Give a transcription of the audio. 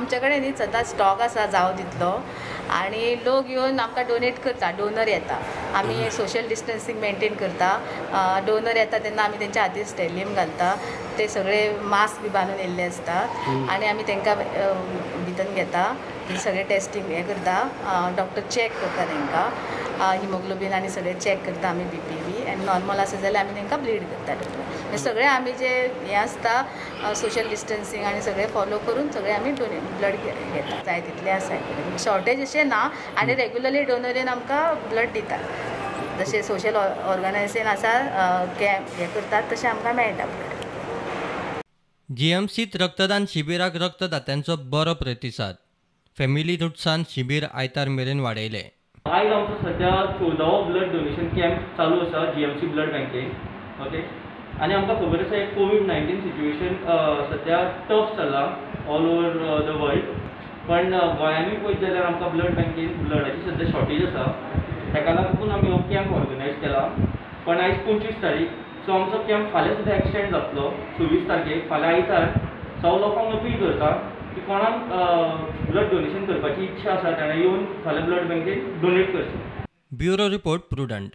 आमचे कडेन न्ही सदांच स्टॉक आसा जावो तितलो आनी लोक येवन आमकां डोनेट करता. डोनर येता, आमी सोशल डिस्टन्सींग मेंटेन करता. डोनर येता तेन्ना आमी तेंच्या हातीर स्टेलियम घालता, ते सगळे मास्क बी बांदून येयल्ले आसता आनी आमी तांकां भितर घेता, सगळे टेस्टींग हें करता, डॉक्टर चॅक करता तांकां, हिमोग्लोबीन आनी सगळे चॅक करता आमी, बीपी बी आनी नॉर्मल आसा जाल्यार आमी तांकां ब्लीड करता. डॉक्टर सगळे आमी जे हें आसता सोशल डिस्टन्सींग आनी सगळे फॉलो करून सगळे आमी डोनेट ब्लड घेता. जाय तितले आसा, शॉर्टेज अशें ना आनी रेगुलरली डोनर येवन आमकां ब्लड दितात. जशें सोशल ऑर्गनायझेशन आसा कॅम्प हें करतात तशें आमकां मेळटा ब्लड. जीएमसीत रक्तदान शिबिराक रक्तदात्यांचो बरो प्रतिसाद. फॅमिली रुट्सान शिबीर आयतार मेरेन वाडयले. आयज आमचो सध्या 14वो ब्लड डोनेशन कॅम्प चालू आसा जीएमसी ब्लड बँकेन. ओके, आनी आमकां खबर आसा एक कोवीड-19 सिच्युएशन सध्या टफ चल्ला ऑल ओवर the world, पण गोंयांनूय पळयत जाल्यार आमकां ब्लड बँकेन ब्लडाची सध्या शॉर्टेज आसा. ताका लागून आमी हो कॅम्प ऑर्गनायज केला. पण आयज 25 तारीख, सो आमचो कॅम्प फाल्यां सुद्दां एक्सटेंड जातलो 26 तारखेक, फाल्यां आयतार. सो हांव लोकांक अपील करता की कोणाक ब्लड डोनेशन करपाची इच्छा आसा ताणें येवन फाल्यां ब्लड बँकेन डोनेट करचें. Bureau report, Prudent.